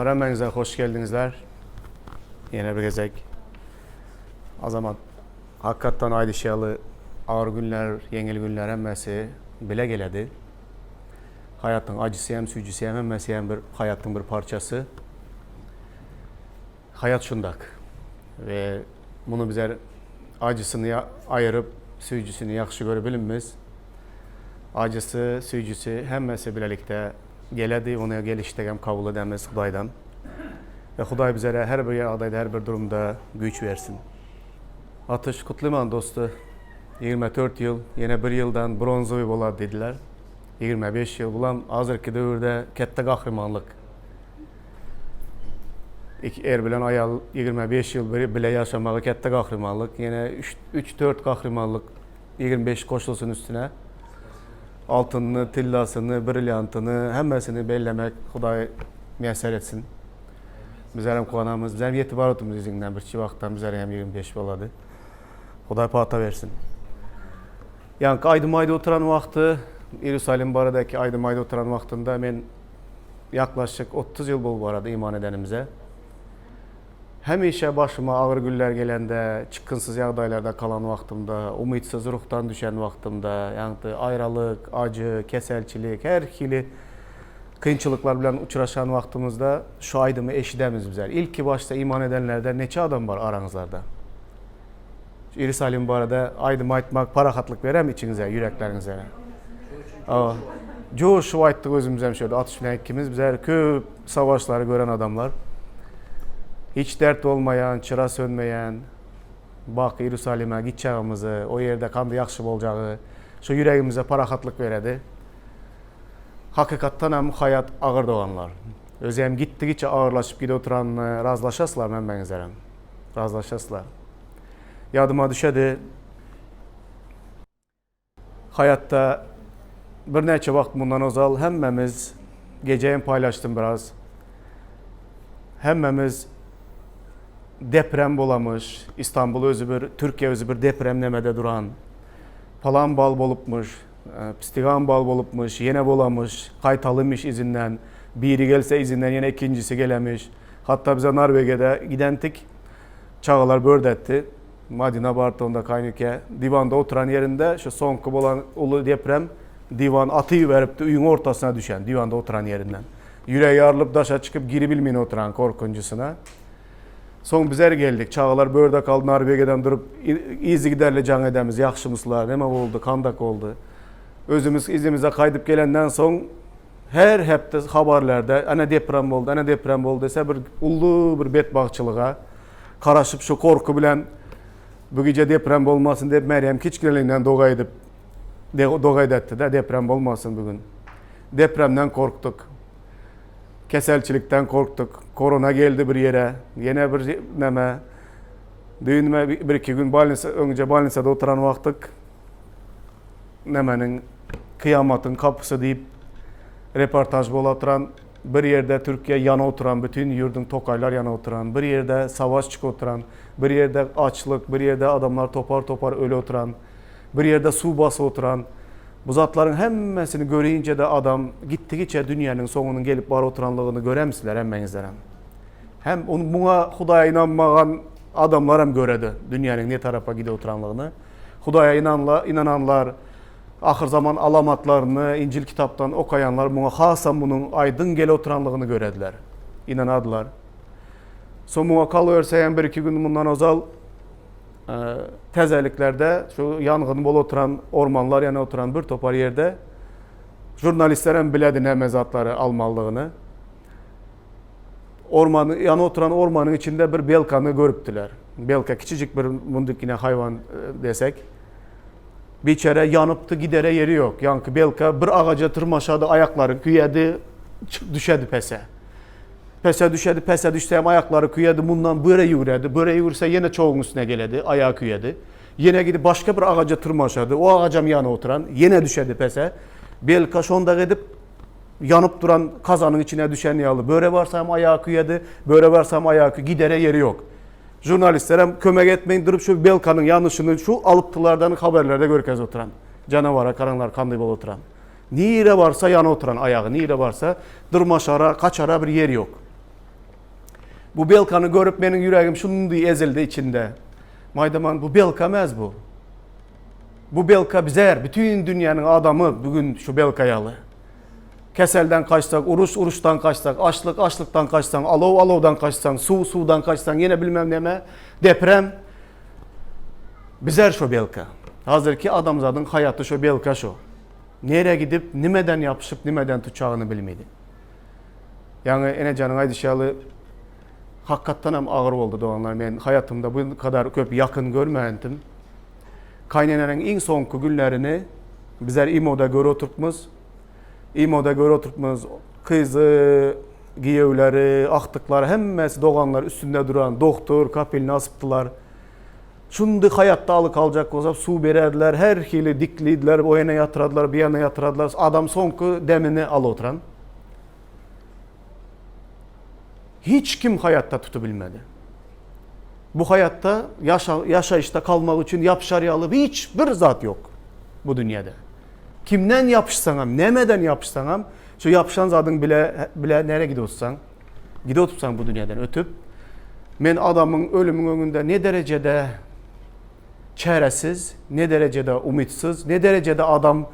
Doganlar hemmäňize hoş geldiňizler. Ýene bir gezek Azamat hakykatdan aýdyşy ýaly agyr günler, ýeňil günler hemmesi bile geledi. Haýatyň ajysy hem, süýjüsi hem hemmesi hem bir haýatyň bir parçasy. Haýat şundak. We muny bizler ajysyny aýyryp, süýjüsini ýagşy görüp bilinmiz. Ajysy, süýjüsi hemmesi bilelikde geledi, ony gelişde hem kabul edemiz Hudaýdan. We Hudaý bizlere her bir ýagdaýda, her bir durumda güýç bersin. Atyş Kutlyman dosty, 24 ýyl, ýene bir ýyldan bronzowy bolar diýdiler. 25 ýyl, bulam hazirki döwürde ketde gahrymanlyk. Iki er bilen aýal 25 ýyl bir bile ýaşamagy ketde gahrymanlyk. Ýene 3-4 gahrymanlyk 25 goşulsyn üstüne. Altynyny, tillasyny, brilliantyny hemmesini bellemek Hudaý miýesser etsin. Bizler hem guwanamyz. Bizler hem ýetip barotymyz yzyňdan birçi wagtdan bizler hem 25 bolady. Hudaý pata bersin. Ýaňky aýdym aýdyp oturan wagty, Iýerusalim baradaky aýdym aýdyp oturan wagtynda men Ýaklaşyk 30 ýyl bolup barady iman edenimize. Hemişe başyma agyr günler gelende, çykgynsyz ýagdaýlarda kalan wagtymda, umytsyz ruhdan düşen wagtymda, ýagny aýralyk, ajy, keselçilik, her hili kynçylyklar bilen uçraşan wagtymyzda şu aýdymy eşidemiz bizler. Ilki başda iman edenlerden neçe adam bar araňyzlarda? Şu Iýerusalim barada aýdym aýtmak parahatlyk berermi içiňize, ýürekleriňize? Joşup aýtdyk özümizem şöyle atyş bilen ikimiz bizler köp savaşlary gören adamlar. Hiç dert bolmaýan, çyra sönmeýän baky Iýerusalime gitjagymyzy, o ýerde kandy ýagşy boljagy şu ýüregimize parahatlyk beredi. Hakykatdan hem haýat agyr doganlar. Özi hem gitdigiçe agyrlaşyp gidip oturanyny razlaşaslar hemmäňizlerem. Razlaşaslar. Ýadyma düşedi. Haýatda birnäçe wagt mundan ozal hemmämiz gece hem paýlaşdym biraz. Hemmämiz deprem bolamyş. İstanbul özü bir, Türkiye özü bir deprem nemede duran. Palan bal bolupmyş, pistigan bal bolupmyş, ýene bolamyş, gaýtalymyş izinden. Biri gelse izinden ýene ikinjisi gelemiş. Hatda bize Norwegiýada gidentik. Çagalar bördetdi. Madina bardy onda kaýneke. Diwanda oturan ýerinde şu soňky bolan uly deprem diwan aty beripdi öýüň ortasyna düşen diwanda oturan ýerinden. Ýüregi ýarylyp daşa çykyp giribilmän oturan korkunjysyna. Soň bizler geldik. Çagalar börde kaldy Norwegiýadan durup yzygiderli jaň edemiz ýagşymyslar neme boldy kandak boldy. Özümiz yzymyza gaýdyp gelenden soň Her hepde habarlarda ana deprem boldy, ana deprem boldy dese bir uly bir betbagtçylyga garaşyp şu korky bilen bu gije deprem bolmasyn diýip Meryem kiçgineliginden doga edip doga edetdi-de deprem bolmasyn bugün. Depremden korkduk. Keselçilikden korkduk. Korona geldi bir ýere. Ýene bir neme. Düýn bir iki gün bolnisa öňce bolnisada oturan wagtyk nämeniň kyýamatyň kapysy diýip reportaž bolup oturan bir ýerde Türkiýe ýana oturan bütin ýurduň tokaýlar ýana oturan bir ýerde savaş çykyp oturan bir ýerde açlyk bir ýerde adamlar topar topar öli oturan bir ýerde suw basyp oturan bu zatlaryň hemmesini görünce-de adam gitdigiçe dünýäniň soňunyň gelip baryp oturanlygyny göremsizler hemmeňizlerem hem muňa Hudaýa ynanmagan adamlar hem göredi dünýäniň ne tarapa gidip oturanlygyny Hudaýa ynanla, ynananlar, ahyrzaman alamatlaryny Injil kitapdan okaýanlar muňa hasam munuň aýdyň gele oturanlygyny görediler. Ynanadylar. Soň muňa kalyberse hem bir-iki gün mundan ozal täzeliklerde şu ýangyn bolup oturan ormanlar ýanyp oturan bir topar ýerde žurnalistler hem biledi näme zatlary almalydygyny. Orman, ýanyp oturan ormanyň içinde bir belkany görüpdiler. Belka kiçijik bir mundikine haýwan e, desek. Biçere ýanypdy, gidere ýeri ýok. Ýaňky belka bir agaja tyrmaşady, aýaklary küýedi, düşedi pese. Pese düşedi, pese düşse hem aýaklary küýedi, mundan bu ýere ýüwredi. Bu ýere ýüwürse ýene çoguň üstüne geledi, aýagy küýedi. Ýene gidip başga bir agaja tyrmaşady, o agajam ýanyp oturan, ýene düşedi pese. Belka şonda gidip Ýanyp duran kazanyň içine düşen ýaly. Böre barsam aýagy küýedi, böre barsam aýagy kü, gidere ýeri ýok. Žurnalistler hem kömek etmeýin durup şu belkanyň ýanyşyny şu alypdylardan haberlerde görkezip oturan. Janawara karaňlar kandy bolup oturan. Nire barsa ýanyp oturan aýagy, nire barsa dyrmaşara, kaçara bir ýer ýok. Bu belkany görüp meniň ýüregim şundy ezildi içinde. Maýdaman bu belka mäz bu. Bu belka bizer, bütün dünýäniň adamy bugün şu belka ýaly. Keselden kaçsak, uruş uruşdan kaçsak, açlyk açlykdan kaçsaň, alow alowdan kaçsaň, suw suwdan kaçsaň, ýene bilmem näme, deprem. Bizer şo belka. Hazirki adamzadyň haýaty şo belka şo. Nere gidip, nimeden ýapyşyp, nimeden tutjagyny bilmedi. Ýaňy Enejanyň aýdyşy ýaly, hakykatdan hem agyr boldy doganlar. Men haýatymda bu kadar köp ýakyn görmändim. Kaýneneniň iň soňky günlerini bizler imoda görüp oturypmyz. Imoda görüp oturypmyz. Kyzy, giýewleri, agtyklary hemmesi doganlar üstünde duran doktor kapelini asypdylar. Şundy haýatda aly kaljak bolsa suw bererdiler, her hili diklidiler, o ýana ýatyradylar, bu ýana ýatyradylar. Adam soňky demini alyp oturan. Hiç kim haýatda tutubilmedi. Bu haýatda ýaşa, ýaşaýyşda kalmak üçin ýapyşar ýaly hiç bir zat ýok bu dünýäde. Kimden ýapyşsaňam, nämeden ýapyşsaňam, şu ýapyşan zadyň bile bile nere gidip otursaň, gidip otursaň bu dünýäden ötüp, men adamyň ölümiň öňünde ne derejede çäresiz, ne derejede umytsyz, ne derejede adam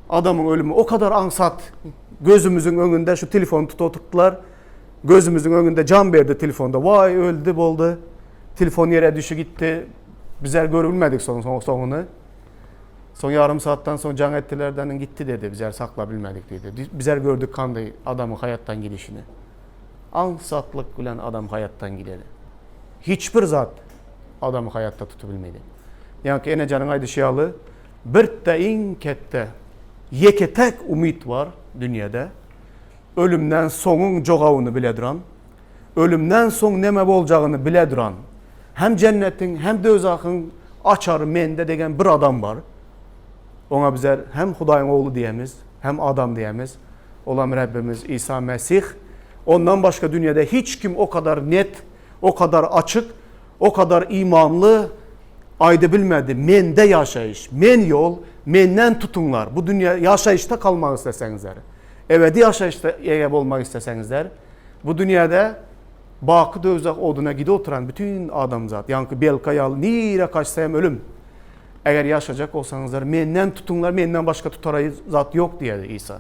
adamyň ölümi o kadar aňsat gözümiziň öňünde şu telefony tutup oturtdylar. Gözümiziň öňünde jan berdi telefonda. Waý öldi boldy. Telefon ýere düşi gitdi. Bizler görüp bilmedik soň soňuny. Soň ýarym saatdan soň jaň etdiler däniň gitdi dedi. Bizler saklap bilmedik diýdi. Bizler gördük kandy adamyň haýatdan gidişini. Aňsatlyk bilen adam haýatdan gidedi. Hiç bir zat adamy haýatda tutup bilmedi. Ýaňky Enejanyň aýdyşy ýaly, birde iň ketde ýeke-täk umyt bar dünýede. Ölümden soňuň jogabyny bile duran, ölümden soň neme boljagyny bile duran, hem jennetiň, hem döwzahyň açary mende degen bir adam bar. Oňa bizler hem Hudaýyň Ogly diýemiz, hem adam diýemiz. Olam Rebbimiz Isa Mesih. Ondan başga dünýede hiç kim o kadar net, o kadar açyk, o kadar imanly aýdybilmedi. Mende ýaşaýyş, men ýol, menden tutuňlar. Bu dünýä ýaşaýyşda kalmak isleseňizler, ebedi ýaşaýyşda eýe bolmak isleseňizler, bu dünýäde baky döwzah oduna gidip oturan bütin adamzat, ýaňky belka ýaly nirä kaçsa hem ölüm. Eger ýaşajak bolsaňyzlar, menden tutuňlar, menden başga tutara zat ýok diýýär Isa.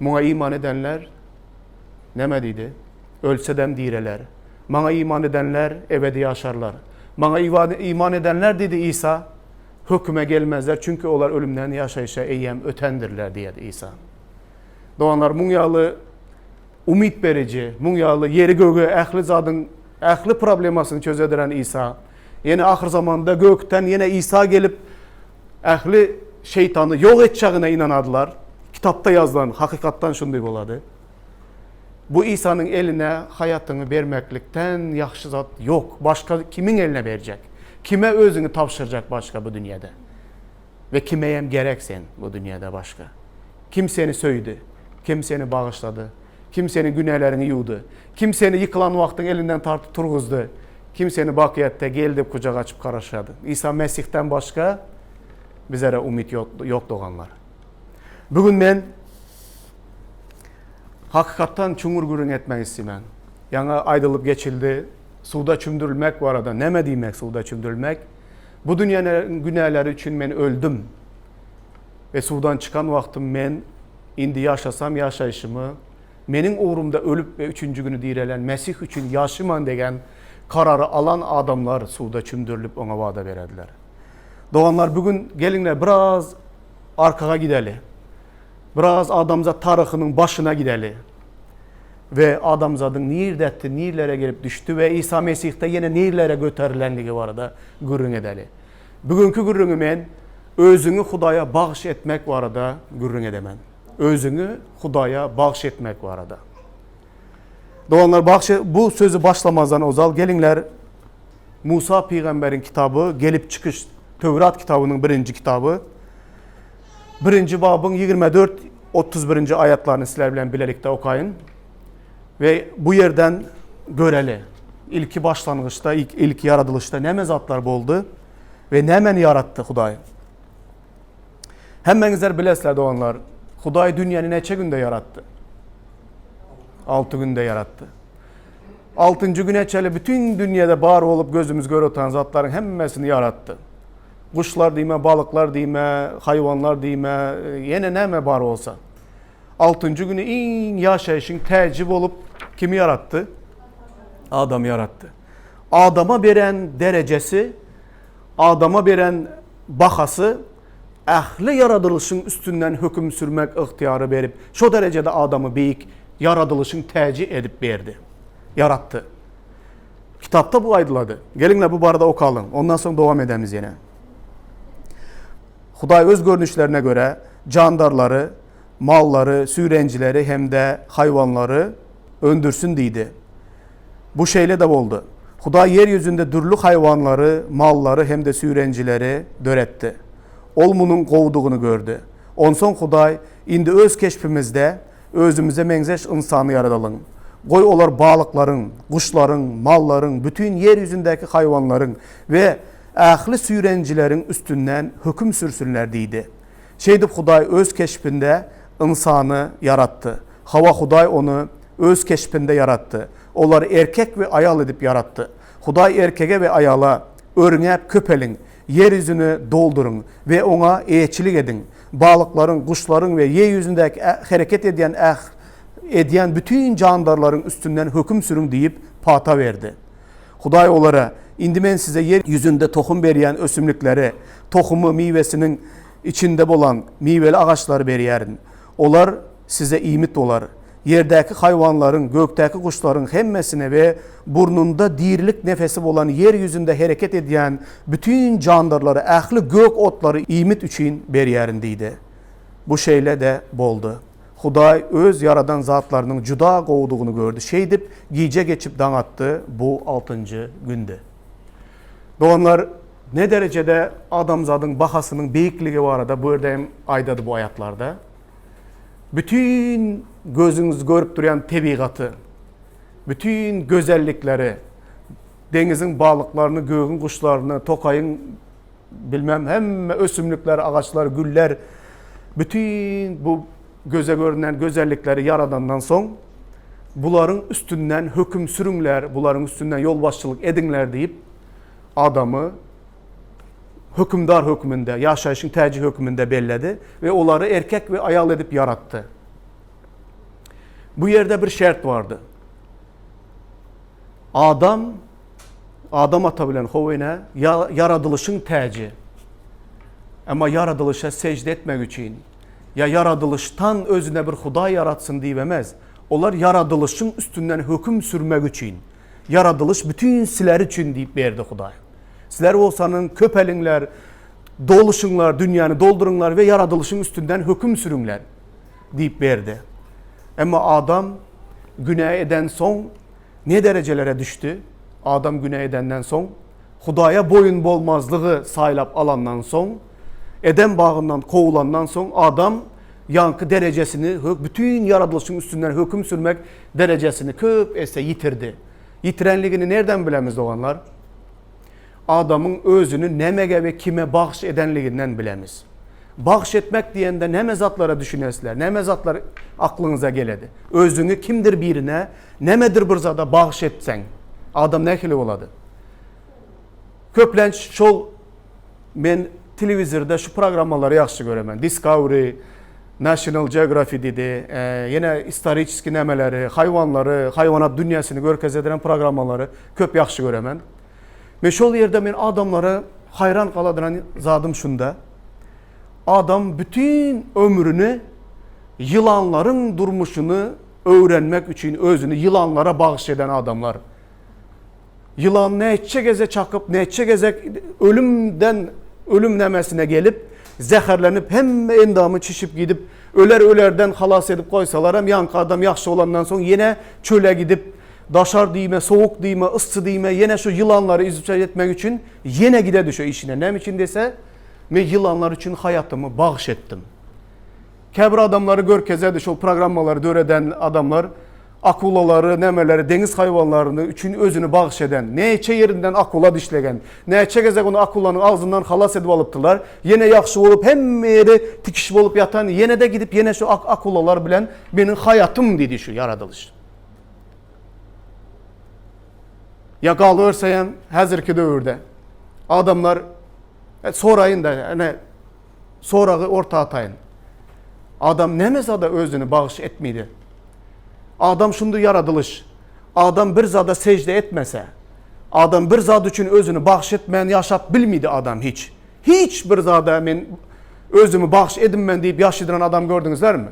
Muňa iman edenler näme diýdi? Ölsedem direler. Maňa iman edenler ebedi ýaşarlar. Maňa iman edenler diýdi Isa, höküme gelmezler, çünki olar ölümden ýaşaýşa eýýäm ötendirler diýýär Isa. Doganlar, muň ýaly umyt beriji, muň ýaly ýeri göge ähli zadyň ähli problemasyny çözediren Isa, ýene ahyrzamanda gökden ýene Isa gelip ähli şeýtany ýok etjegine ynanadylar. Kitapda ýazylan hakykatdan şunday bolady. Bu Isanyň eline haýatyňy bermeklikden ýagşy zat ýok. Başga kimiň eline berjek? Kime özüňi tabşyrjak başga bu dünýede? We kimeýem gerek sen bu dünýede başga? Kim seni söýdi? Kim seni bagyşlady? Kim seniň günäleriňi ýuwdy? Kim seni ýykylan wagtyň elinden tartyp turguzdy? Kim seni bakyýetde gel diýip gujak açyp garaşýardy? Isa Mesihden başga bizlere umyt ýok doganlar. Bu gün men hakykatdan çuňňur gürrüň etmek isleýän. Ýaňy aýdylyp geçildi, suwda çümdürilmek barada. Näme diýmek suwda çümdürilmek? Bu dünýäniň günäleri üçin men öldüm. We suwdan çykan wagtym men indi ýaşasam ýaşaýşymy meniň ugrumda ölüp we üçünji güni direlen Mesih üçin ýaşyman degen karary alan adamlar suwda çümdürilip oňa wada berediler. Doganlar bu gün geliňler biraz arkaga gideli. Biraz adamzat taryhynyň başyna gideli. We adamzadyň nirdetdi, nirlere gelip düşdi we Isa Mesihde ýene nirlere göterilendigi barada gürrüň edeli. Bugünki gürrüňi men özüňi Hudaýa bagyş etmek barada gürrüň edemen. Özüňi Hudaýa bagyş etmek barada. Doganlar, bagyş bu sözi başlamazdan ozal geliňler Musa pygamberiň kitaby Gelip çykyş Töwrat kitabynyň birinji kitaby birinji babyň 24 31-nji aýatlaryny sizler bilen bilelikde okaýyn. We bu ýerden göreli. Ilki başlangyçda, ilk, ilki ýaradylyşda näme zatlar boldy we nämeni ýaratdy Hudaý? Hemmeňizler bilesizler doganlar, Hudaý dünýäni näçe günde ýaratdy? 6 günde ýaratdy. Altynjy güne çenli bütin dünýede bar bolup gözümiz görüp oturan zatlaryň hemmesini ýaratdy. Guşlar diýme, balyklar diýme, haýwanlar diýme, ýene näme bar bolsa. Altynjy güni iň ýaşaýşyň täji bolup kimi ýaratdy? Adamy ýaratdy. Adama beren derejesi, adama beren bahasy ähli ýaradylyşyň üstünden höküm sürmek ygtyýary berip, şo derejede adamy beýik ýaradylyşyň täji edip berdi. Ýaratdy. Kitapda bu aýdylady. Geliňler bu barada okalyň. Ondan soň dowam edemiz ýene. Hudaý öz görnüşlerine görä jandarlary, mallary, süýrenjileri hem-de haýwanlary öndürsin diýdi. Bu şeýle-de boldy. Hudaý ýer ýüzünde dürli haýwanlary, mallary hem-de süýrenjileri döretdi. Ol munuň gowudygyny gördi. Onsoň Hudaý, Indi öz keşbimizde, özümize meňzeş ynsany ýaradalyň. Goý, olar balyklaryň, guşlaryň, mallaryň, bütin ýer ýüzündäki haýwanlaryň we ähli süýrenjileriň üstünden höküm sürsünler diýdi. Şeýdip Hudaý Öz keşbinde ynsany ýaratdy. Hawa, Hudaý ony Öz keşbinde ýaratdy. Olary erkek we aýal edip ýaratdy. Hudaý erkege we aýala, Örňäp köpeliň, ýer ýüzüni dolduryň we oňa eýeçilik ediň. Balyklaryň, guşlaryň we ýer ýüzündäki hereket edýän edýän bütin jandarlaryň üstünden höküm sürüň diýip pata berdi. Hudaý olara, Indi men size ýer ýüzünde tohum berýän ösümlikleri, tohumy miwesiniň içinde bolan miweli agaçlary berýärin. Olar size iýmit bolar. Ýerdäki haýwanlaryň, gökdäki guşlaryň hemmesine we burnunda dirilik nefesi bolan ýer ýüzünde hereket edýän bütin jandarlara ähli gök otlary iýmit üçin berýärin diýdi. Bu şeýle-de boldy. Hudaý Öz ýaradan zatlarynyň juda gowudygyny gördi. Şeýdip, gije geçip daň atdy, bu altynjy gündi. Doganlar, ne derejede adamzadyň bahasynyň beýikligi barada bu ýerde hem aýdady bu aýatlarda. Bütin gözüňiz görüp durýan tebigaty, bütin gözellikleri, deňiziň balyklaryny, gögüň guşlaryny, tokaýyň bilmem hemme ösümlikler, agaçlar, güller, bütin bu göze görünen gözellikleri ýaradandan soň bularyň üstünden höküm sürüňler, bularyň üstünden ýolbaşçylyk ediňler diýip adamy hökümdar hökmünde, ýaşaýşyň täji hökmünde belledi we olary erkek we aýal edip ýaratdy. Bu ýerde bir şert bardy. Adam Adam ata bilen How ene ýaradylyşyň täji. Emma ýaradylyşa sežde etmek üçin ýa ýaradylyşdan özüne bir hudaý ýaratsyn diýip emez, olar ýaradylyşyň üstünden höküm sürmek üçin, ýaradylyş bütin siler üçin diýip berdi Hudaý. Sizler bolsanyň köpeliňler, doluşyňlar, dünýäni dolduryňlar we ýaradylyşyň üstünden höküm sürüňler diýip berdi. Emma adam günä eden soň ne derejelere düşdi? Adam günä edenden soň, Hudaýa boýun bolmazlygy saýlap alandan soň, Edem bagyndan kowulandan soň adam ýaňky derejesini, bütin ýaradylyşyň üstünden höküm sürmek derejesini köp esse ýitirdi. Ýitirenligini nerden bilemiz doganlar? Adamyň özüni nämege we kime bagş edenliginden bilemiz. Bagş etmek diýende näme zatlara düşünesizler, näme zatlar aklyňyza geledi? Özüňi kimdir birine, nämedir bir zada bagş etseň, adam nähili bolady? Köplenç şol men telewizorda şu programmalary ýagşy göremen. Discovery, National Geography diýdi, ýene istoriçeskiý nämeleri, haýwanlary, haýwanat dünýäsini görkezediren programmalary köp ýagşy göremen. Men şol ýerde men adamlara haýran galadyran zadym şunda. Adam bütin ömrüni ýylanlaryň durmuşyny öwrenmek üçin özüni ýylanlara bagyş eden adamlar. Ýylan näçe geze çakyp, näçe gezek ölümden ölüm nämesine gelip, zäherlenip, hemme endamy çişip gidip, öler-ölerden halas edip goýsalaram, ýaňky adam ýagşy bolandan soň ýene çöle gidip, daşar diýme, sowuk diýme, yssy diýme, ýene şu ýylanlary izuçat etmek üçin ýene gidedi şo işine. Näme üçin dese, men ýylanlar üçin haýatymy bagyş etdim. Käbir adamlary görkezedi şol programmalary döreden adamlar akulalary nämeleri deňiz haýwanlaryny üçin özüni bagyş eden näçe ýerinden akula dişlegen näçe gezek ony akulanyň agzyndan halas edip alypdylar ýene ýagşy bolup hemme ýeri tikiş bolup ýatan ýene-de gidip ýene şu akulalar bilen meniň haýatym diýdi şu ýaradylyş. Ýa galyberse hem häzirki döwürde adamlar e, soraýyn-da, ene soragy orta ataýyn. Adam näme zada özüni bagyş etmedi? Adam şundy ýaradylyş. Adam bir zada sejde etmese, adam bir zat üçin özüni bagyş etmän ýaşap bilmidi adam hiç. Hiç bir zada men özümi bagyş edinmen diýip ýaşydyran adam gördüňizlermi?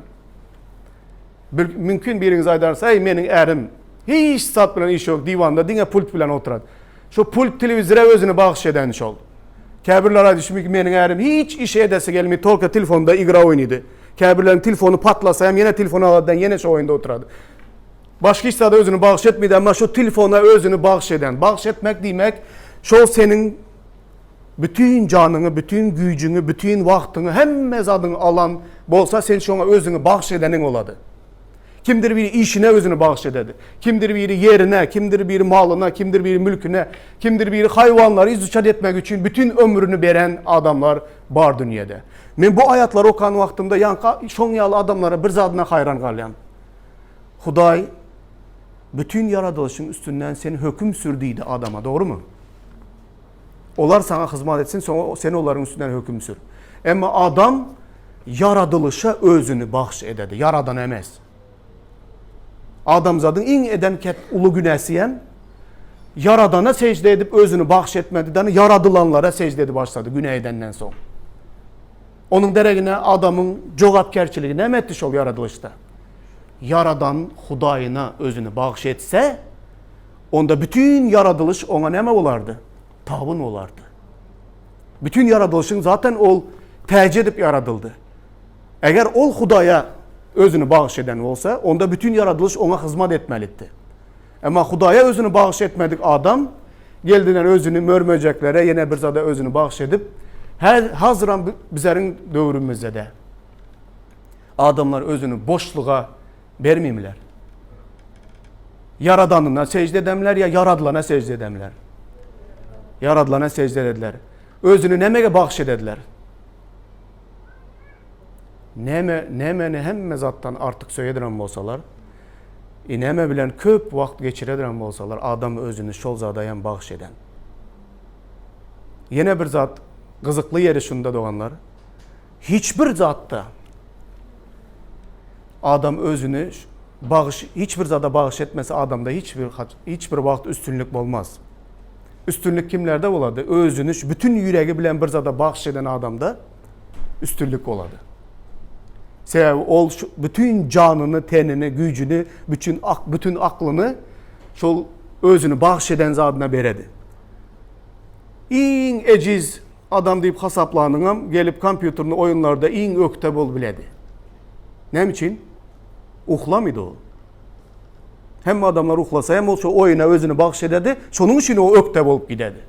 Bir, mümkin biriňiz aýdarsyz, eý meniň ärim hiç zat bilen işi ýok, diwanda diňe pult bilen oturat. Şo pult telewizora özüni bagyş eden şol. Käbirler aýdyşy mümkin meniň ärim hiç iş edesi gelmeýär, tolka telefonda igra oýnaýdy. Käbirleriň telefony patlasa hem ýene telefon aladydan ýene şo oýunda oturady. Başga hiç zada özüni bagyş etmeýdi, emma şo telefona özüni bagyş eden. Bagyş etmek diýmek, şol seniň Bütin janyňy, bütin güýjüňi, bütin wagtyňy, hemme zadyňy alan bolsa, sen şoňa özüňi bagyş edeniň bolady. Kimdir biri işine özüni bagyş ededi. Kimdir biri ýerine, kimdir biri malyna, kimdir biri mülküne, kimdir biri haýwanlary izuçat etmek üçin bütin ömrüni beren adamlar bar dünýede. Men bu aýatlary okan wagtymda ýaňky şoň ýaly adamlara bir zadyna haýran galýan. Hudaý bütin ýaradylyşyň üstünden sen höküm sür diýdi adama, dogrumy? Olar saňa hyzmat etsin, soňra sen olaryň üstünden höküm sür. Emma adam ýaradylyşa özüni bagş ededi, Ýaradana emes. Adamzadyň iň eden ket uly günäsi hem Ýaradana sejde edip özüni bagş etmedi, dany ýaradylanlara sejde edip başlady günä edenden soň. Onuň deregine adamyň jogapkärçiligi näme etdi şol ýaradylyşda? Ýaradan Hudaýyna özüni bagş etse, Onda bütin ýaradylyş oňa näme bolardy? Tabyn bolardy. Bütin ýaradylyşyň zaten ol täji edip ýaradyldy. Eger ol Hudaýa özüni bagyş eden bolsa, onda bütin ýaradylyş oňa hyzmat etmelidi. Emma Hudaýa özüni bagyş etmedik adam geldinden özüni mör-möjeklere, ýene bir zada özüni bagyş edip, hazyram bizleriň döwrümizde-de adamlar özüni boşluga Bermimiler. Ýaradanyna sejde edemler ýa ýaradylana sejde edemler? Ýaradylana sejde edediler. Özüni nämege bagyş edediler? Näme, nämeni hemme zatdan artyk söýediren bolsalar, e, näme bilen köp wagt geçirediren bolsalar, adam özüni şol zada hem bagyş eden. Ýene bir zat gyzykly ýeri şunda doganlar. Hiç bir zatda adam özüni bagyş hiç bir zada bagyş etmese adamda hiç bir hiç bir wagt üstünlik bolmaz. Üstünlik kimlerde bolady? Özüni bütün ýüregi bilen bir zada bagyş eden adamda üstünlik bolady. Sebäbi ol bütün janyny, tenini, güýjüni, bütün ak bütün aklyny şol özüni bagyş eden zadyna beredi. Iň ejiz Adam diýip hasaplanyňam gelip kompýuterli oýunlarda iň ökde bol biledi. Näme üçin? Uhlamydy ol. Hemme adamlar uhlasa hem ol şo oýuna özüni bagyş ederdi. Şonuň üçin o ökde bolup giderdi.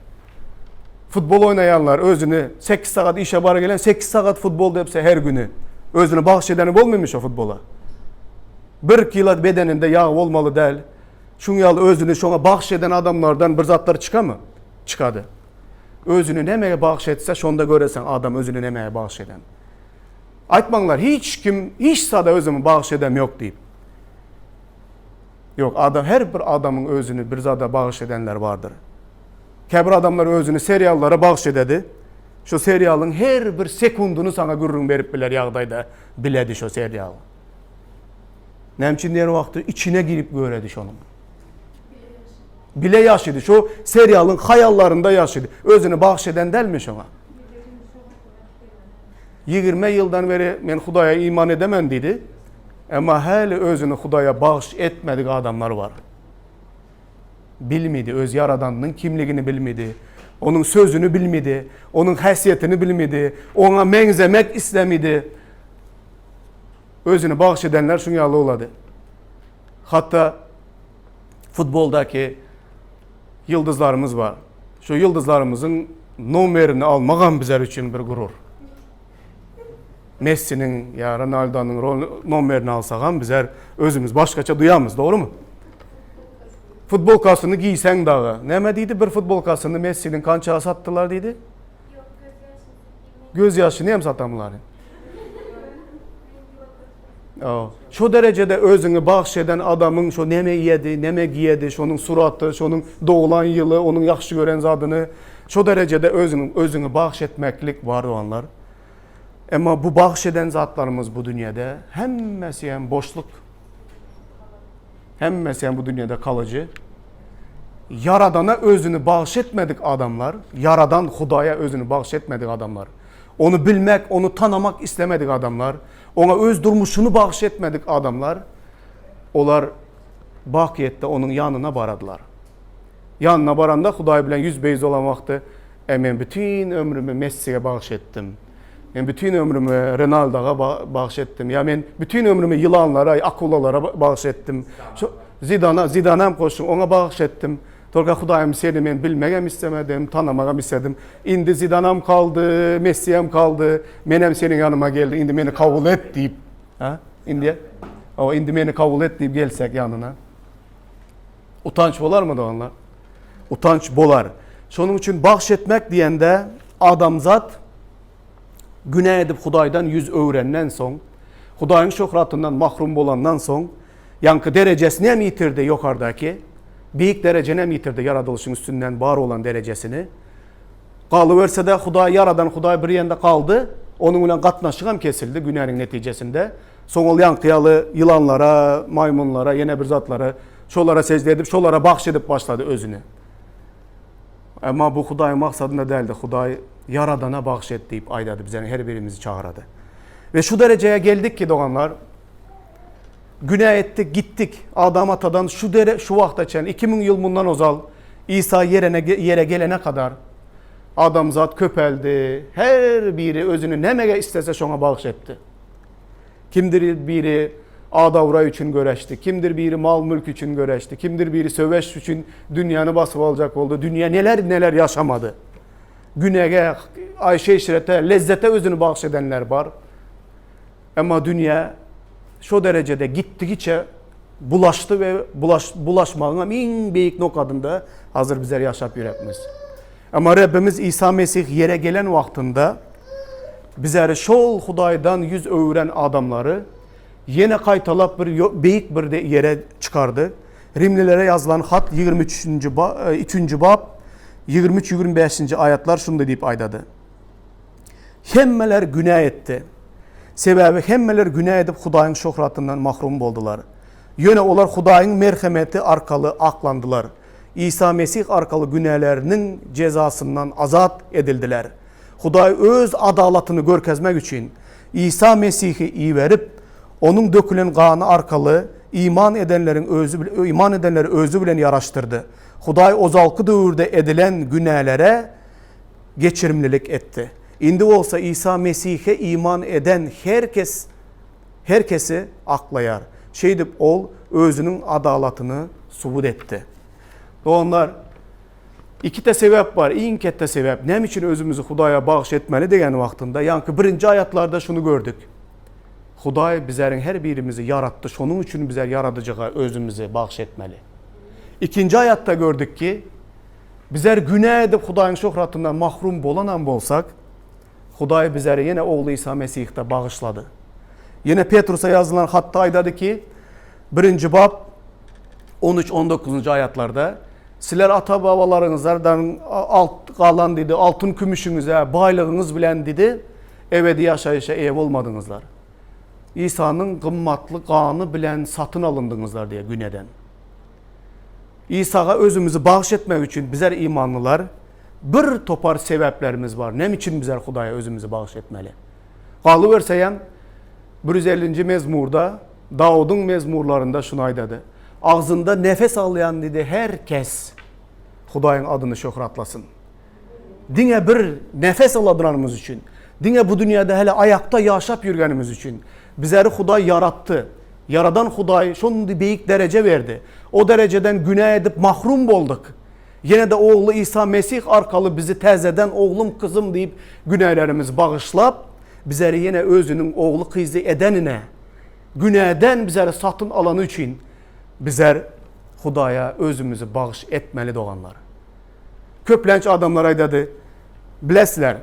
Futbol oýnaýanlar özüni 8 sagat işe bara gelen 8 sagat futbol depse her güni özüni bagyş edeni bolmymy şo futbola? Bir kilo bedeninde ýag bolmaly däl. Şuň ýaly özüni şoňa bagyş eden adamlardan bir zatlar çykamy? Çykady. Özüni nämege bagyş etse, şonda göreseň adam özüni nämege bagyş eden. Aýtmaňlar, hiç kim hiç zada özümi bagyş edem ýok diýip. Ýok, adam her bir adamyň özüni bir zada bagyş edenler bardyr. Käbir adamlar özüni seriallara bagyş ededi. Şu serialyň her bir sekundyny saňa gürrüň berip biler ýagdaýda biledi şo serialy. Näme üçin diýen wagty içine girip göredi şonuň. Bile ýaşydy. Şo serialyň haýallarynda ýaşydy. Özüni bagyş eden dälmi şoňa? 20 ýyldan beri men Hudaýa iman edemen diýdi. Emma häli özüni Hudaýa bagyş etmedik adamlar bar. Bilmedi, öz ýaradanynyň kimligini bilmedi. Onuň sözüni bilmedi, onuň häsiýetini bilmedi, oňa meňzemek islemedi. Özüni bagyş edenler şuň ýaly bolady. Hatda futboldaky ýyldyzlarymyz bar. Şu ýyldyzlarymyzyň nomerini almagam bizler üçin bir gurur. Messiniň ýa Ronaldonyň nomerini alsagam bizler özümiz başgaça duýamyz, dogrumy? Futbolkasyny giýseň dagy. Näme diýdi? Bir futbolkasyny Messiniň kança satdylar diýdi? Göz ýaşyny hem satamlar. Şo derejede özüňi bagş eden adamyň şo neme iýedi, neme giýedi, şonuň suraty, şonuň doglan ýyly, onuň ýagşy gören zadyny şo derejede özüňi özüňi bagş etmeklik bar doganlar. Emma bu bagş eden zatlarymyz bu dünýede hemmesi hem boşluk. Hemmesi hem bu dünýede kalyjy. Ýaradana özüni bagş etmedik adamlar, Ýaradan Hudaýa özüni bagş etmedik adamlar, Ony bilmek, Ony tanamak islemedik adamlar, Oňa öz durmuşyny bagyş etmedik adamlar, olar bakyýetde Onuň ýanyna baradylar. Ýanyna baranda Hudaý bilen ýüzbe-ýüz bolan wagty, E, men bütin ömrümi Messige bagyş etdim. Men bütin ömrümi Renaldoga bagyş etdim. Ýa men bütin ömrümi ýylanlara, akulalara bagyş etdim. Şu Zidana, Zidana hem goşuň, oňa bagyş etdim. Tolga Hudaýym seni men bilmegem istemedim, tanamagam istedim. Indi Zidanam kaldy, Messiem kaldy. Menem seniň ýanyma geldim, indi meni kabul et diýip. Ha? Indi o indi meni kabul et diýip gelsek ýanyna. Utanç bolarmy doganlar? Utanç bolar. Şonuň üçin bagş etmek diýende adamzat günä edip Hudaýdan ýüz öwrenden soň, Hudaýyň şöhratyndan mahrum bolandan soň, ýaňky derejesini hem ýitirdi ýokardaky, beýik derejeni hem ýitirdi ýaradylyşyň üstünden bar bolan derejesini. Galyberse-de Hudaý ýaradan Hudaý bir ýende galdy, onuň bilen gatnaşyk hem kesildi günäniň netijesinde. Soň ol ýaňky ýaly ýylanlara, maýmynlara, ýene bir zatlara, şolara sežde edip, şolara bagş edip başlady özüni. Emma bu Hudaýyň maksadynda däldi. Hudaý Ýaradana bagş et diýip aýdady, bizeni her birimizi çagyrady. We şu derejeye geldik ki doganlar, günä etdik, gitdik. Adam atadan şu dere şu wagta çenli 2000 ýyl mundan ozal Isa ýerine ýere gelene kadar adamzat köpeldi. Her biri özüni nämege istese şoňa bagş etdi. Kimdir biri ad-abraý üçin göreşdi, kimdir biri mal-mülk üçin göreşdi, kimdir biri söweş üçin dünýäni basyp aljak boldy. Dünýä neler-neler ýaşamady. Günäge, aýşy-eşrete, lezzete özüni bagyş edenler bar. Emma dünýä şo derejede gitdigiçe bulaşdy we bulaş, bulaşmagyň hem iň beýik nokadynda hazir bizler ýaşap ýörekmiz. Emma Rebbimiz Isa Mesih ýere gelen wagtynda bizleri şol Hudaýdan ýüz öwüren adamlary ýene gaýtalap bir beýik bir ýere çykardy. Rimlilere ýazylan hat 23-nji 3-nji bap 23-25-nji aýatlar şunda diýip aýdady. Hemmeler günä etdi. Sebäbi hemmeler günä edip Hudaýyň şöhratyndan mahrum boldular. Ýöne olar Hudaýyň merhemeti arkaly aklandylar. Isa Mesih arkaly günäleriniň jezasyndan azat edildiler. Hudaý Öz adalatyny görkezmek üçin, Isa Mesihi iberip, Onuň dökülen gany arkaly iman edenleriň özi iman edenleri Özi bilen ýaraşdyrdy. Hudaý ozalky döwürde edilen günälere geçirimlilik etdi. Indi bolsa Isa Mesihe iman eden her kes her kesi aklaýar. Şeýdip, Ol Özüniň adalatyny subut etdi. Doganlar, ikite sebäp bar, iň ketde sebäp, näme üçin özümizi Hudaýa bagyş etmeli degen wagtynda, ýaňky birinji aýatlarda şuny gördük. Hudaý bizleriň her birimizi ýaratdy, şonuň üçin bizler Ýaradyjyga özümizi bagyş etmeli. Ikinji aýatda gördük ki, bizler günä edip Hudaýyň şöhratyndan mahrum bolanam bolsak, Hudaý bizleri ýene Ogly Isa Mesihde bagyşlady. Ýene Petrusa ýazylan hatda aýdady ki, birinji bap 13-19-njy aýatlarda, Sizler ata-babalaryňyzdan alt galan diýdi, altyn kümüşiňize, baýlygyňyz bilen diýdi, ebedi ýaşaýşa eýe bolmadyňyzlar. Isanyň gymmatly gany bilen satyn alyndyňyzlar diýýär güneden. Isaga özümizi bagyş etmek üçin bizler imanlylar bir topar sebäplerimiz bar. Näme üçin bizler Hudaýa özümizi bagyş etmeli? Galyberse hem 150-nji mezmurda Dawudyň mezmurlarynda şuny aýdady. Agzynda nefes alýan diýdi her kes Hudaýyň adyny şöhratlasyn. Diňe bir nefes aladranymyz üçin, diňe bu dünýäde häli aýakda ýaşap ýürgenimiz üçin bizleri Hudaý ýaratdy. Ýaradan Hudaý şondy beýik dereje berdi. O derejeden günä edip mahrum bolduk. Ýene-de Ogly Isa Mesih arkaly bizi täzeden oglum, kyzym diýip günälerimizi bagyşlap, bizleri ýene özüniň ogly, kyzy edenine, günäden bizleri satyn alany üçin bizler Hudaýa özümizi bagyş etmeli doganlar. Köplenç adamlar aýdady, bilesizler,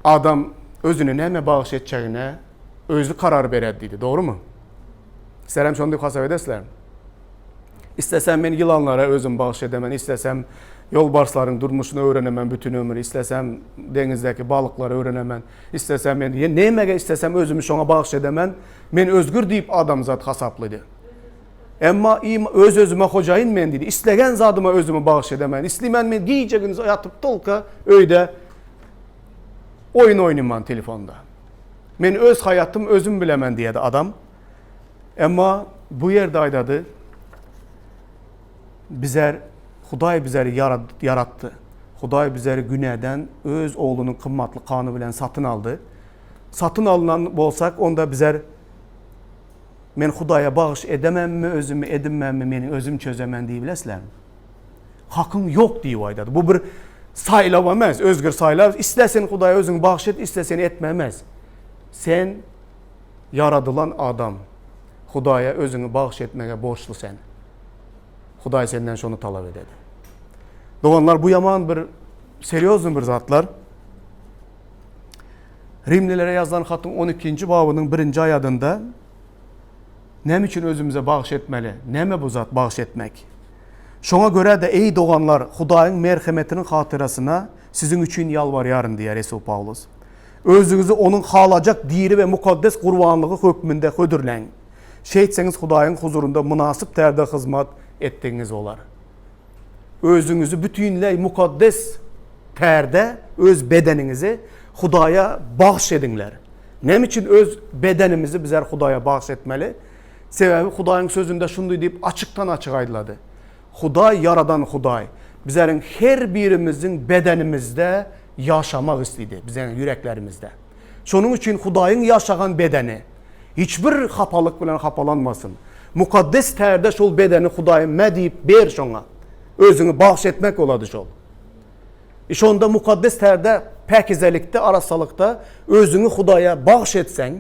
adam özüni näme bagyş etjegine. özi karar beredi diýdi. Dogrumy? Sizler hem şony diýip hasap edesizlermi? Istesem men ýylanlara özüm bagyş edemen, istesem ýolbarslaryň durmuşyny öwrenemen bütün ömür, istesem deňizdäki balyklary öwrenemen, istesem men nämege istesem özümi şoňa bagyş edemen, men özgür diýip adamzat hasaplydy. Emma öz-özüme hojaýyn men diýdi. Islegen zadyma özümi bagyş edemen. Islemen men gije-gündiz ýatyp tolka öýde oýun oýnaman telefonda. Men öz haýatym özüm bilemen diýedi adam. Emma bu ýerde aýdady, Bizer Hudaý bizeri ýaratdy. Hudaý bizeri günäden öz oglunyň gymmatly gany bilen satyn aldy. Satyn alynan bolsak, onda bizer men Hudaýa bagyş edemenmi özümi, edinmenmi, meniň özüm çözemen diýip bilesizlermi? Hakyň ýok diýip aýdady. Bu bir saýlaw emes, özgür saýlaw. Isle sen Hudaýa özüňi bagyş et, isle sen etme emes. Sen Ýaradylan adam, Hudaýa özüňi bagyş etmege borçly sen. Hudaý senden şony talap ededi. Doganlar, bu ýaman bir serýozny bir zatlar. Rimlilere ýazylan hatyň 12-nji babynyň birinji aýadynda näme üçin özümize bagyş etmeli? Näme bu zat bagyş etmek? Şoňa görä-de, eý doganlar, Hudaýyň merhemetiniň hatyrasyna siziň üçin ýalbarýaryn diýýär resul Pawlus. Özüňizi Onuň halajak diri we mukaddes gurbanlygy hökmünde hödürläň. Şeýtseňiz Hudaýyň huzurynda mynasyp tärde hyzmat etdigiňiz bolar. Özüňizi bütinleý mukaddes tärde öz bedeniňizi Hudaýa bagyş ediňler. Näme üçin öz bedenimizi bizler Hudaýa bagyş etmeli? Sebäbi Hudaýyň sözünde şundy diýip açykdan-açyk aýdylady. Hudaý ýaradan Hudaý bizleriň her birimiziň bedenimizde ýaşamak islidi, bizleriň ýüreklerimizde. Şonuň üçin Hudaýyň ýaşagan bedeni hiç bir hapalyk bilen hapalanmasyn. Mukaddes tärde şol bedeni Hudaýa me diýip ber şoňa. Özüňi bagyş etmek bolady şol. E şonda mukaddes tärde päkizelikde, arassalykda özüňi Hudaýa bagyş etseň,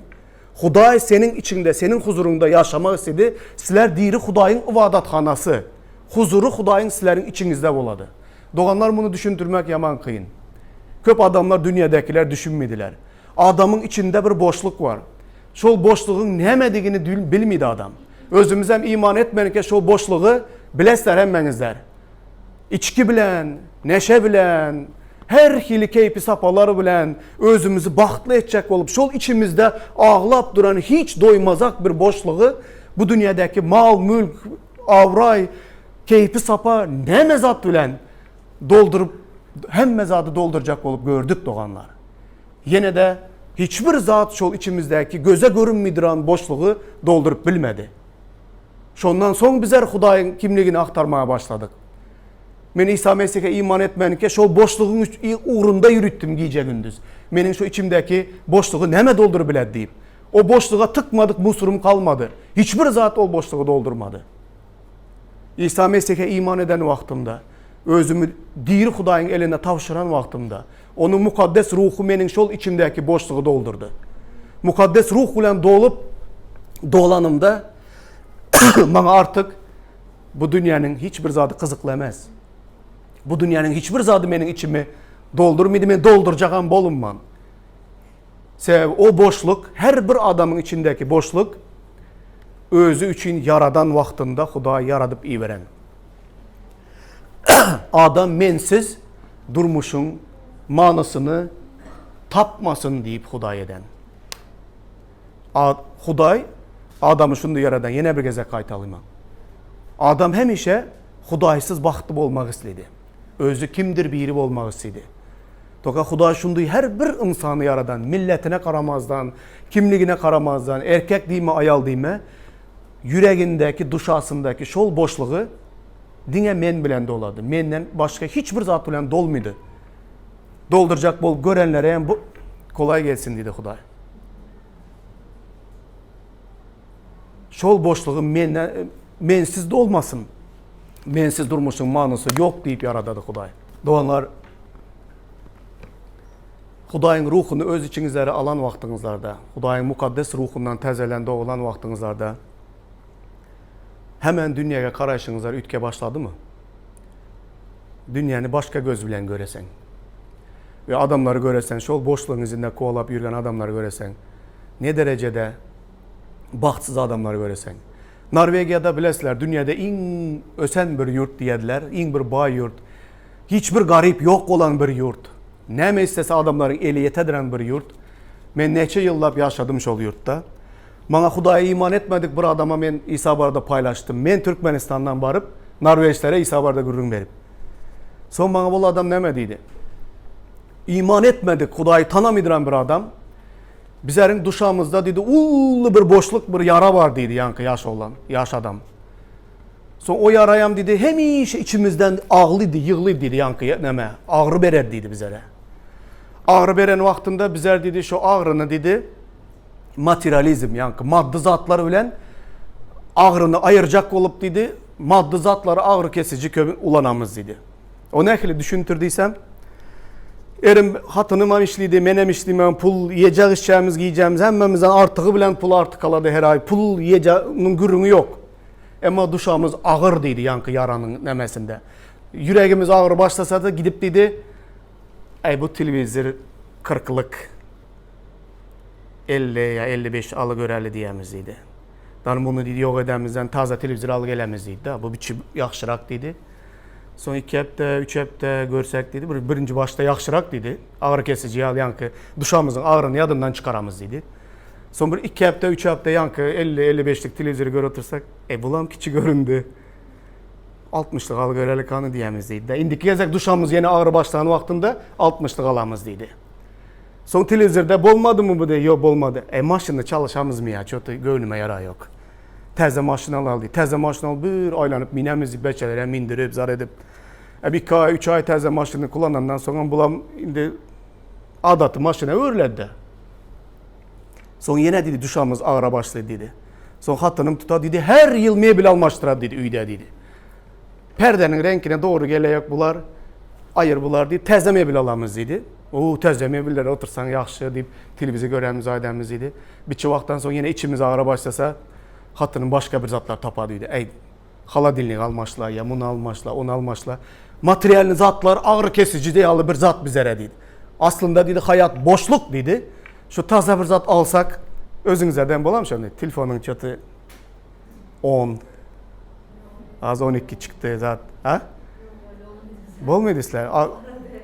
Hudaý seniň içiňde, seniň huzuryňda ýaşamak isledi. Sizler diri Hudaýyň ybadathanasy. Huzury Hudaýyň sizleriň içiňizde bolady. Doganlar muny düşündirmek ýaman kyn. Köp adamlar dünýädäkiler düşünmediler. Adamyň içinde bir boşluk bar. Şol boşlugyň nämedigini bilmedi adam. Özümizem iman etmänkä şol boşlugy bilesizler hemmäňizler. Içki bilen, neşe bilen, her hili keýpi-sapalar bilen özümizi bagtly etjek bolup, şol içimizde aglap duran hiç doýmazak bir boşlugy bu dünýädäki mal-mülk, abraý, keýpi-sapa näme zat bilen dolduryp, hemme zady doldurjak bolup gördük doganlar. Ýene-de hiç bir zat şol içimizdäki göze görünmeýdüran boşlugy dolduryp bilmedi. Şondan soň bizler Hudaýyň kimligini agtarmaga başladyk. Men Isa Mesihe iman etmänkä şol boşlugyň ugrunda ýüritdim gije-gündiz. Meniň şu içimdäki boşlugy näme dolduryp biler diýip. O boşluga tykmadyk musurum kalmady. Hiç bir zat ol boşlugy doldurmady. Isa Mesihe iman eden wagtymda, özümi diri Hudaýyň eline tabşyran wagtymda, Onuň Mukaddes Ruhy meniň şol içimdäki boşlugy doldurdy. Mukaddes Ruh bilen dolup, dolanymda, maňa artyk bu dünýäniň hiç bir zady gyzykly emes. Bu dünýäniň hiç bir zady meniň içimi doldurmady, men doldurjagam bolunman. Sebäbi o boşluk, her bir adamyň içindäki boşluk özi üçin ýaradan wagtynda Hudaý ýaradyp iberen. Adam mensiz durmuşyň manysyny tapmasyn diýip Hudaý eden. Hudaý adamy şunda ýaradan, ýene bir gezek gaýtalyma. Adam hemişe Hudaýsyz bagtly bolmak isledi. Özi kimdir biri bolmak isledi. Toka Hudaý şundy her bir ynsany ýaradan, milletine garamazdan, kimligine garamazdan, erkek diýme, aýal diýme, ýüregindäki, duşasyndaky şol boşlugy diňe men bilen dolady. Menden başga hiç bir zat bilen dolmady. Doldurjak bolup görenlere hem bu kolaý gelsin diýdi Hudaý. Şol boşlugy menden mensiz dolmasyn. Mensiz durmuşyň manysy ýok diýip ýaradady Hudaý. Doganlar, Hudaýyň ruhuny öz içiňizlere alan wagtyňyzlarda, Hudaýyň mukaddes ruhundan täzelen dogulan wagtyňyzlarda hemen dünýäge garaýşyňyzlar üýtge başladymy? Dünýäni başga göz bilen göreseň we adamlary göreseň, şol boşlugyň izinde kowalap ýürgen adamlary göreseň. Ne derejede bagtsyz adamlary göreseň. Norwegiýada bilesizler dünýäde iň ösen bir ýurt diýediler, iň bir baý ýurt. Hiç bir garyp ýok bolan bir ýurt. Näme islese adamlaryň eli ýetediren bir ýurt. Men näçe ýyllap ýaşadym şol ýurtda. Maňa Hudaýa iman etmedik bir adama men Isa barada paýlaşdym. Men Türkmenistandan baryp, norweçlere Isa barada gürrüň berip. Soň maňa bul adam näme diýdi? Iman etmedik, Hudaýy tanamydyran bir adam. Bizleriň duşamyzda diýdi, uly bir boşluk, bir ýara bar diýdi, ýaňky ýaş oglan, ýaş adam. Soň o ýaraýam diýdi, hemişe içimizden aglydy, ýyglydy diýdi, ýaňky näme, agry berer diýdi bizlere. Agry beren wagtynda bizler diýdi, şo agryny diýdi, materializm, ýaňky maddy zatlar bilen agryny aýyrjak bolup diýdi, maddy zatlary agry kesiji köp ulanamyz diýdi. O nähili düşündir diýsem, erim hatynymam işlidi, menem işlimem, pul ýejek içjämiz, giýjämiz hemmemizden artygy bilen pul artyk alady her aý, pul ýejäniň gürrüňi ýok. Emma duşamyz agyr diýdi ýaňky ýaranyň nämesinde. Ýüregimiz agyry başlasa-da gidip diýdi, Äý bu telewizor kyrklyk 50 ýa 55 aly göräli diýýämiz diýdi. Dan muny diýdi ýok edämizden taza telewizor aly gelämiz diýdi-de. Bu biçi ýagşyrak diýdi. Soň 2 hepde, 3 hepde görsek diýdi. Bir birinji başda ýagşyrak diýdi. Agyry kesiji ýaly ýaňky duşamyzyň agyryny ýadyndan çykaramyz diýdi. Soň bir 2 hepde, 3 hepde ýaňky 50-55lik telewizory görüp otursak, e bulam kiçi göründi. 60-lyk aly görelik hany diýemiz diýdi. Indiki gezek duşamyz ýene agyry başlan wagtynda 60-lyk alamyz diýdi. Soň telewizorda bolmadymy bu diýdi. Ýok bolmady. E maşynda çalyşamyzmy ýa ço-to göwnüme ýara ýok. Täze maşyn alaly diýdi. Täze maşyn alyp bir aýlanyp minemiz diýip beçelerem mindirip zar edip. E bir iki aý, üç aý täze maşyny kullanandan soňam bulam indi adaty maşyna öwrüledi. Soň ýene diýdi duşamyz agyra başlady diýdi. Soň hatynym tuta diýdi her ýyl mebel almaşdyrar diýdi öýde diýdi. Perdeniň reňkine dogry geleýok bular. Aýyr bular diýip täze mebel alamyz diýdi. O täze mebellere otursaň ýagşy diýip telewizor göremiz aýdamyz diýdi. Biçe wagtdan soň ýene içimiz agyra başlasa hatynym başga bir zatlar tapa diýdi. Äý holodilnik almaşla ýa muny almaşla, ony almaşla. Materialny zatlar agyry kesiji ýaly bir zat bizere diýdi. Aslynda diýdi haýat boşluk diýdi. Şu taza bir zat alsak özüňizlerden bolam şony telefonyň çaty 10 az 12 çykdy zat. Ha? Bolmaýdy sizler.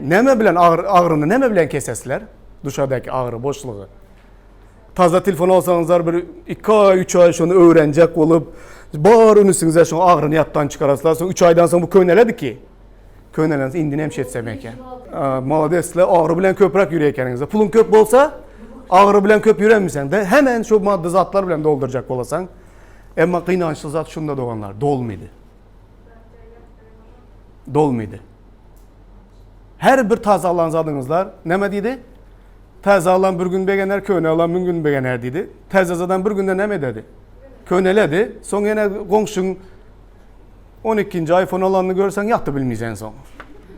Näme bilen agyr agyryny näme bilen kesesizler? Duşadaky agyry boşlugy. Taza telefon alsaňyzlar bir 2 aý, 3 aý şony öwrenjek bolup bar ünsüňize şoň agyryny ýatdan çykaraslar. Soň 3 aýdan soň bu köneledi ki. Könelen indi näme etsem eken. Molodesle agyry bilen köpräk ýürek ekeniňiz. Puluň köp bolsa agyry bilen köp ýüremiseň de hemen şu maddy zatlar bilen doldurjak bolasaň. Emma gynançly zat şunda doganlar, dolmydy. Dolmydy. Her bir taze alan zadyňyzlar näme diýdi? Täze alan bir gün begener, köne alan müň gün begener diýdi. Täze zadan bir günde näme ededi? Köneledi. Soň ýene goňşyň 12-nji iPhone alanyny görseň ýaty bilmeysen soň.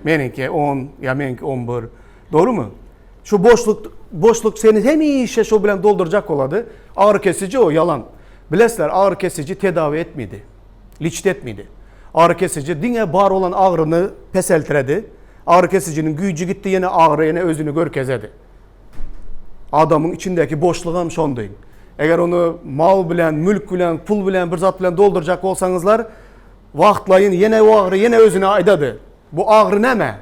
Meniňki 10 ýa meniňki 11. Dogrumy? Şu boşluk boşluk seni hemişe şu bilen doldurjak bolady. Agyry kesiji o ýalan. Bilesler agyry kesiji tedawi etmedi. Liçit etmedi. Agyry kesiji diňe bar olan agyryny peseltiredi. Agyry kesijiniň güýji gitdi ýene agyry ýene özüni görkezedi. Adamyň içindäki boşlugam şondy. Eger ony mal bilen, mülk bilen, pul bilen, bir zat bilen doldurjak bolsaňyzlar, wagtlaýyn ýene o agyry ýene özüne aýdady. Bu agyry näme?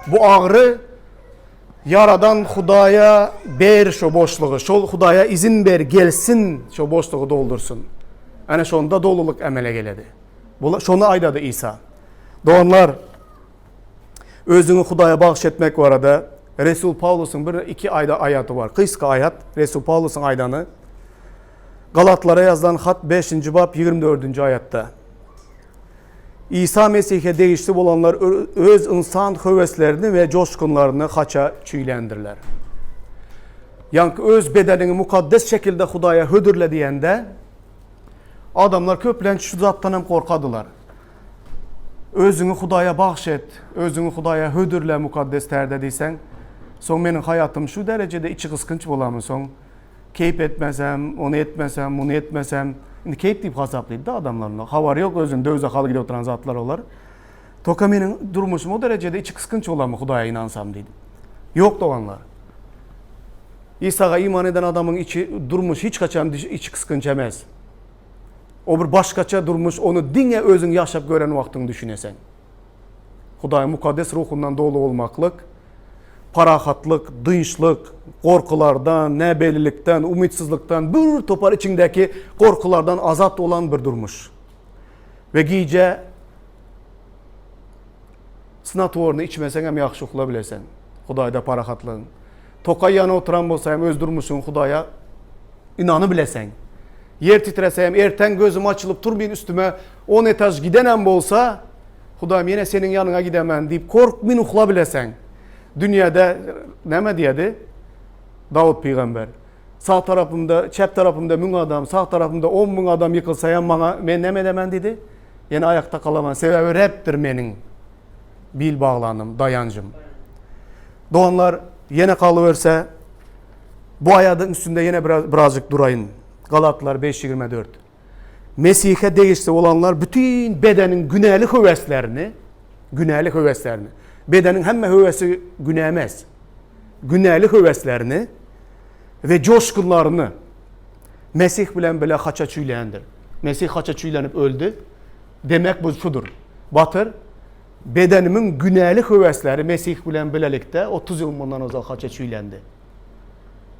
Bu agyry Ýaradan Hudaýa ber şo boşlugy. Şol Hudaýa izin ber, gelsin, şo boşlugy doldursyn. Ana şonda dolulyk emele geledi. Bu şony aýdady Isa. Doganlar, Özüňi Hudaýa bagyş etmek barada Resul Pawlusyň bir iki aýda aýaty bar. Gysga aýat, Resul Pawlusyň aýdany. Galatlara ýazylan hat 5-nji bap 24-nji aýatda. Isa Mesihe degişli bolanlar öz ynsan höweslerini we joşgunlaryny haça çüýländirler. Ýaňky öz bedeniňi mukaddes şekilde Hudaýa hödürle diýende, adamlar köplenç şu zatdan hem gorkadylar. Özüňi Hudaýa bagş et, özüňi Hudaýa hödürle mukaddes tärde diýseň, soň meniň haýatym şu derejede içi gysgynç bolamy soň keýp etmesem, ony etmesem, muny etmesem, indi keýp diýip hasaplaýdy-da adamlar muny. Habary ýok özüni döwzah alyp gidip oturan zatlar olar. Toka meniň durmuşym o derejede içi gysgynç bolamy Hudaýa ynansam diýdi. Ýok doganlar. Isaga iman eden adamyň içi durmuş hiç haçan içi gysgynç emes. O bir başgaça durmuş, ony diňe özüň ýaşap gören wagtyň düşüneseň. Hudaýyň mukaddes ruhundan doly bolmaklyk, parahatlyk, dynçlyk, gorkulardan, näbellilikden, umytsyzlykdan, bir topar içiňdäki gorkulardan azat bolan bir durmuş. We gije snatworny içmeseň hem ýagşy ukla bileseň. Hudaýda parahatlygyň. Tokaý ýany oturan bolsa hem öz durmuşyňy Hudaýa ynany bileseň. Ýer titrese hem erteň gözüm açylyp turmyn üstüme on etaž gidenem bolsa, Hudaýym ýene seniň ýanyňa gidemen diýip korkmyn ukla bileseň. Dünýäde näme diýedi? Dawut pygamber. Sag tarapymda, çep tarapymda müň adam, sag tarapymda on müň adam ýykylsa hem maňa men näme edemen diýdi? Ýene aýakda galaman. Sebäbi Rebdir meniň bil baglanym, daýanjym. Doganlar, ýene galyberse, bu aýadyň üstünde ýene biraz birazjyk duraýyn. Galatlar 5:24. Mesihe degişli bolanlar bütin bedeniň günäli höweslerini, günäli höweslerini, bedeniň hemme höwesi günä emes. Günäli höweslerini we joşgunlaryny Mesih bilen bile haça çüýländir. Mesih haça çüýlenip öldi. Demek bu şudur. Batyr, bedenimiň günäli höwesleri Mesih bilen bilelikde 30 ýyl mundan ozal haça çüýlendi.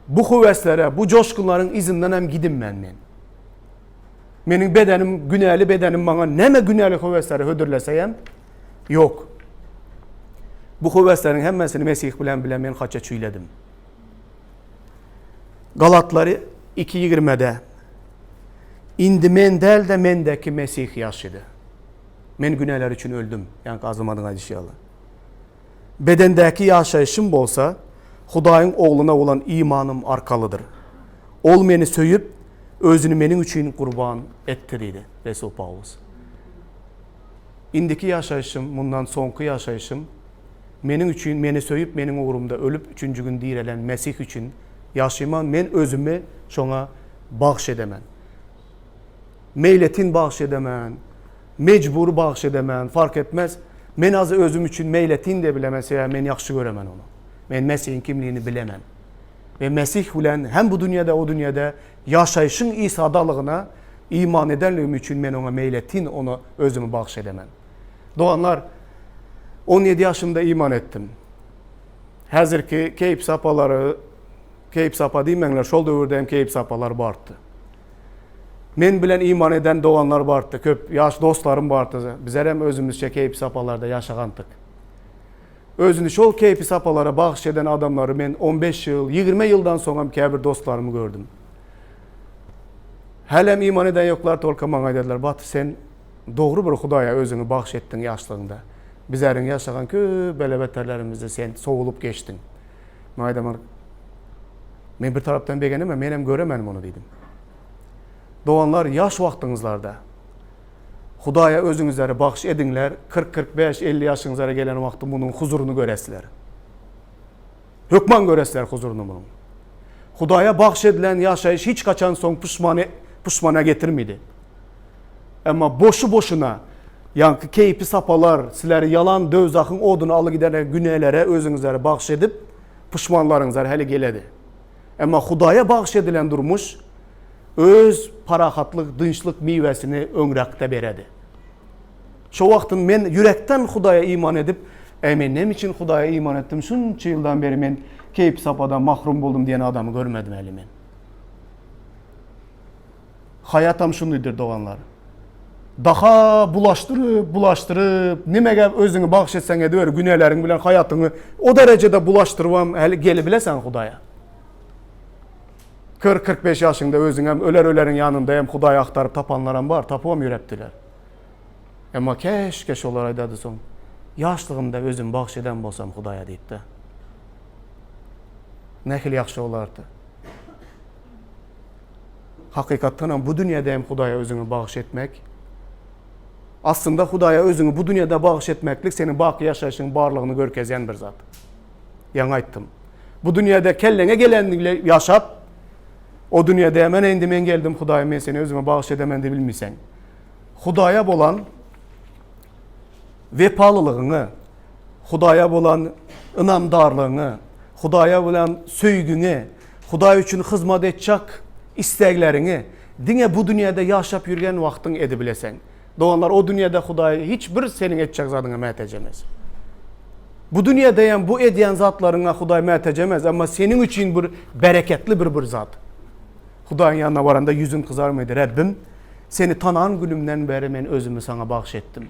Bu höweslere, bu joşgunlaryň yzyndan hem gidinmen men. Meniň bedenim, günäli bedenim maňa näme günäli höwesleri hödürlese hem, ýok. Bu höwesleriň hemmesini Mesih bilen bile men haça çüýledim. Galatlary 2.20-de Indi men däl-de mendäki Mesih ýaşydy. Men günäler üçin öldüm. Ýaňky Azamadyň aýdyşy ýaly. Bedendäki ýaşaýşym bolsa, Hudaýyň Ogluna bolan imanym arkalydyr. Ol meni söýüp, özüni meniň üçin gurban etdi diýdi resul Pawlus. Indiki ýaşaýşym, mundan soňky ýaşaýşym meniň üçin, meni söýüp, meniň ugrumda ölüp, üçünji gün direlen Mesih üçin ýaşaýman, men özümi şoňa bagyş edemen. Meýletin bagyş edemen, mejbury bagyş edemen, fark etmez. Men azy özüm üçin meýletin de bilemen, sebäbi men ýagşy göremen ony. Men Mesihiň kimligini bilemen. We Mesih bilen hem bu dünýede, o dünýede ýaşaýşyň Isadalygyna iman edenligim üçin men oňa meýletin ona özümi bagyş edemen. Doganlar, 17 ýaşymda iman etdim. Häzirki keýp-sapalary, keýp-sapa diýmäňler, şol döwürde hem keýp-sapalar bardy. Men bilen iman eden doganlar bardy, köp ýaş dostlarym bardy. Bizler hem özümizçe keýp-sapalarda ýaşagandyk. Özüni şol keýpi-sapalara bagyş eden adamlary men on beş ýyl, ýigrimi ýyldan soň hem käbir dostlarymy gördüm. Hälem iman eden ýoklar tolka maňa aýdarlar, Batyr sen dogry bir Hudaýa özüňi bagyş etdiň ýaşlygyňda. Bizäriň ýaşagan köp bele-beterlerimizde sen sowulyp geçdiň. Men aýdaman, men bir tarapdan begenemem, menem göremen muny diýdim. Doganlar ýaş wagtyňyzlarda Hudaýa özüňizleri bagyş ediňler, 40, 45, 50 ýaşyňyzlara gelen wagty munuň huzuryny göresizler. Hökman göresizler huzuryny munuň. Hudaýa bagyş edilen ýaşaýyş hiç haçan soň puşmany puşmana getirmedi. Emma boşy-boşuna ýaňky keýpi sapalar sizleri ýalan döwzahyň oduna aly gidere günälere özüňizleri bagyş edip puşmanlaryňyzlar häli geledi. Emma Hudaýa bagyş edilen durmuş öz parahatlyk, dynçlyk miwesini öňräkde beredi. Şo wagtyn men ýürekden Hudaýa iman edip, Äý, men näme üçin Hudaýa iman etdim, şunça ýyldan beri men keýp-sapadan mahrum boldum diýen adamy görmedim häli men. Haýatam şundydyr doganlar. Daha bulaşdyryp, bulaşdyryp, nimege özüňi bagyş etseň ediber, günäleriň bilen haýatyňy o derejede bulaşdyrybam häli gelibileseň Hudaýa. 40-45 ýaşyňda özüňem öler-öleriň ýanynda hem Hudaýy agtaryp tapanlaram bar, tapybam ýürepdiler. Emma keşke şolar aýdady soň, ýaşlygymda özüm bagyş eden bolsam Hudaýa diýip-de. Nähili ýagşy bolardy. Hakykatdan hem bu dünýäde hem Hudaýa özüňi bagyş etmek, aslynda Hudaýa özüňi bu dünýäde bagyş etmeklik seniň baky ýaşaýşyň barlygyny görkezýän bir zat. Ýaňy aýtdym. Bu dünýäde kelleňe gelenini bile ýaşap, o dünýäde men indi men geldim Hudaýym men seni özüme bagyş edemen diýip bilmeseň. Hudaýa bolan wepalylygyňy, Hudaýa bolan ynamdarlygyňy, Hudaýa bolan söýgüňi, Hudaý üçin hyzmat etjek islegleriňi diňe bu dünýäde ýaşap ýürgen wagtyň edibileseň. Doganlar, o dünýäde Hudaý hiç bir seniň etjek zadyňa mätäç emes. Bu dünýäde hem bu edýän zatlaryňa Hudaý mätäç emes, emma seniň üçin bir bereketli bir bir zat. Hudaýyň ýanyna baranda ýüzüň gyzarmaýdy. Rebbim, seni tanan günümden bäri men özümi saňa bagyş etdim.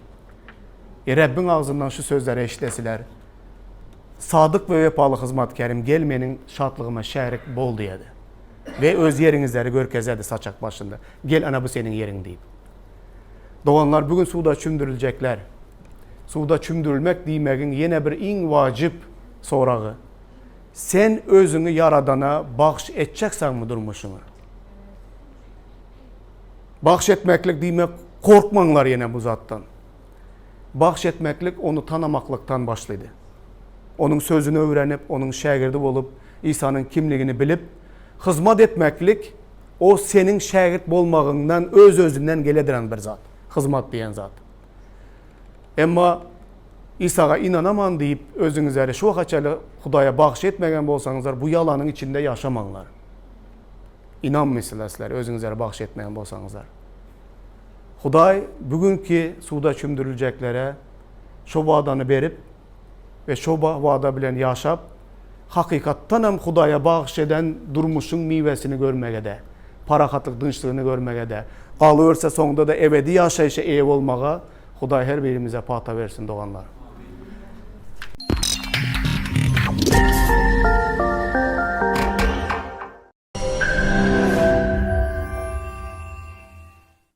E, Rebbiň agzyndan şu sözleri eşidesiler. Sadyk we wepaly hyzmatkärim, gel meniň şatlygyma şärik bol diýedi. We öz ýeriňizleri görkezedi saçak başynda. Gel ana bu seniň ýeriň diýip. Doganlar, bu gün suwda çümdüriljekler. Suwda çümdürilmek diýmegiň ýene bir iň wajyp soragy. Sen özüňi Ýaradana bagyş etjeksäňmi durmuşyňy? Bagyş etmeklik diýmek korkmaňlar ýene bu zatdan. Bagyş etmeklik ony tanamaklykdan başlydy. Onuň sözüni öwrenip, onuň şägirdi bolup, Isanyň kimligini bilip, hyzmat etmeklik o seniň şägirt bolmagyňdan öz-özünden gelediren bir zat, hyzmat diýen zat. Emma Isaga ynanaman diýip, özüňizleri şu waka çenli Hudaýa bagyş etmegen bolsaňyzlar, bu ýalanyň içinde ýaşamaňlar. Ynanmysylar sizler özüňizleri bagyş etmeýän bolsaňyzlar. Hudaý bu günki suwda çümdüriljeklere şo wadany berip we şo wada bilen ýaşap, hakykatdan hem Hudaýa bagyş eden durmuşyň miwesini görmege-de, parahatlyk dynçlygyny görmege-de, galyberse soňda-da ebedi ýaşaýşa eýe bolmaga Hudaý her birimize pata bersin doganlar.